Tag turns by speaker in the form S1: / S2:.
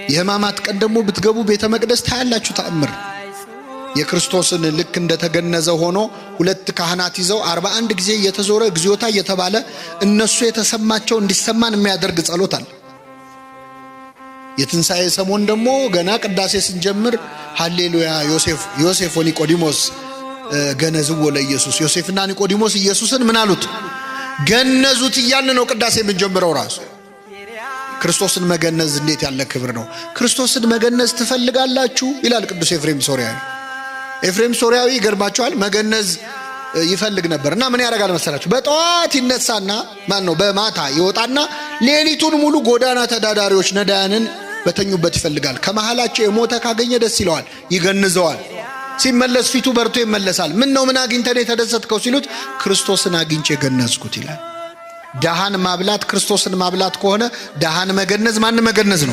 S1: የሕማማት ቀን ደግሞ ብትገቡ ቤተ መቅደስ ታያላችሁ ተአምር። የክርስቶስን ልክ እንደተገነዘ ሆኖ ሁለት ካህናት ይዘው 41 ጊዜ እየተዞረ እግዚኦታ እየተባለ እነሱ የተሰማቸው እንዲሰማን የሚያደርግ ጸሎት አለ። የትንሣኤ ሰሞን ደግሞ ገና ቅዳሴ ስንጀምር ሃሌሉያ ዮሴፍ ወኒቆዲሞስ ገነዝዎ ለኢየሱስ፣ ዮሴፍና ኒቆዲሞስ ኢየሱስን ምን አሉት? ገነዙት እያልን ነው ቅዳሴ የምንጀምረው ራሱ። ክርስቶስን መገነዝ እንዴት ያለ ክብር ነው! ክርስቶስን መገነዝ ትፈልጋላችሁ ይላል ቅዱስ ኤፍሬም ሶርያዊ። ኤፍሬም ሶርያዊ ይገርማችኋል፣ መገነዝ ይፈልግ ነበር እና ምን ያደርጋል መሰላችሁ? በጠዋት ይነሳና ማን ነው በማታ ይወጣና ሌሊቱን ሙሉ ጎዳና ተዳዳሪዎች ነዳያንን በተኙበት ይፈልጋል። ከመሃላቸው የሞተ ካገኘ ደስ ይለዋል፣ ይገንዘዋል። ሲመለስ ፊቱ በርቶ ይመለሳል። ምን ነው ምን አግኝተህ ነው የተደሰትከው ሲሉት ክርስቶስን አግኝቼ ገነዝኩት ይላል። ደሃን ማብላት ክርስቶስን ማብላት ከሆነ ደሃን መገነዝ ማን መገነዝ ነው?